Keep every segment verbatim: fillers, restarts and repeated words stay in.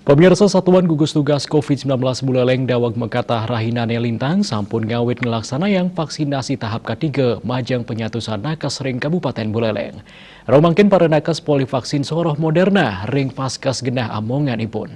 Pemirsa, Satuan Gugus Tugas covid sembilan belas Buleleng daweg makatah rahinane lintang sampun ngawit nglaksanayang vaksinasi tahap ketiga majeng penyatusan nakes ring Kabupaten Buleleng. Rumangkin para nakes polih vaksin soroh Moderna ring Vaskes genah amonganipun.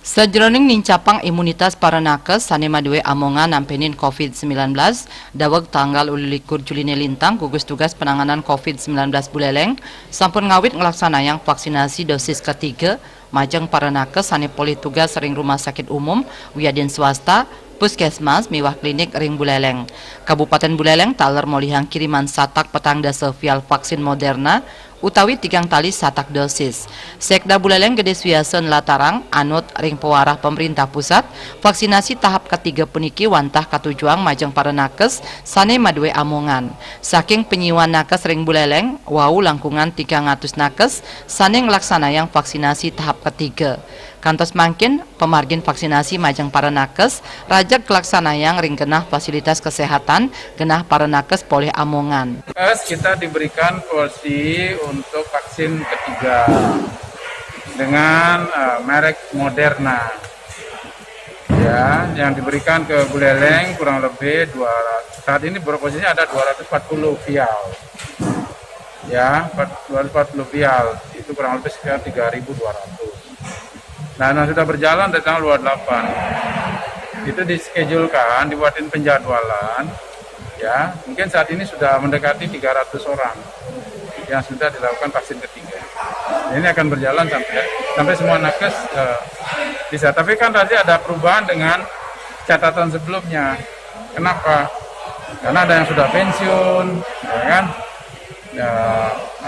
Sajroning nincapang imunitas para nakes sane madue amongan nampenin covid sembilan belas, daweg tanggal ulikur Juline lintang, gugus tugas penanganan covid sembilan belas Buleleng sampun ngawit nglaksanayang vaksinasi dosis ketiga majeng para nakes sane polih tugas ring rumah sakit umum wiadin swasta, puskesmas miwah klinik ring Buleleng. Kabupaten Buleleng taler molihang kiriman satak petang dasa vial vaksin Moderna utawi tigang tali satak dosis. Sekda Buleleng Gede Suyasa nlatarang, anut ring pewarah pemerintah pusat, vaksinasi tahap ketiga puniki wantah katujuang majeng para nakes sane madue amongan. Saking penyiwan nakes ring Buleleng, wau langkungan tigang atus nakes sane nglaksanayang vaksinasi tahap ketiga. Kantos mangkin, pamargin vaksinasi majeng para nakes rajeg kalaksanayang ring genah fasilitas kesehatan genah para nakes polih amongan. Terus kita diberikan porsi untuk vaksin ketiga dengan eh, merek Moderna. Ya, yang diberikan ke Buleleng kurang lebih dua ratus. Saat ini berposisinya ada dua ratus empat puluh vial. Ya, empat- dua ratus empat puluh vial. Itu kurang lebih sekitar tiga ribu dua ratus. Nah, yang sudah berjalan dari tanggal dua puluh delapan. Itu dischedule-kan, dibuatin penjadwalan. Ya, mungkin saat ini sudah mendekati tiga ratus orang yang sudah dilakukan vaksin ketiga. Ini akan berjalan sampai sampai semua nakes eh, bisa. Tapi kan tadi ada perubahan dengan catatan sebelumnya. Kenapa? Karena ada yang sudah pensiun, ya kan? Ya,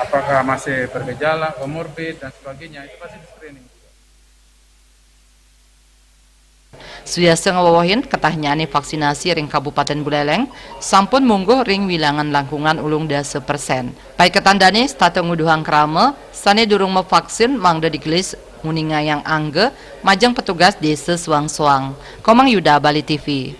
apakah masih bergejala, komorbid dan sebagainya, itu pasti di-screening. Suyasa ngawewehin, ketahnyane vaksinasi ring Kabupaten Buleleng sampun mungguh ring wilangan langkungan ulung dasa persen. Paiketan dane setata nguduhang krama sane durung mavaksin mangda digelis nguningayang angga majeng petugas desa soang-soang. Komang Yuda, Bali T V.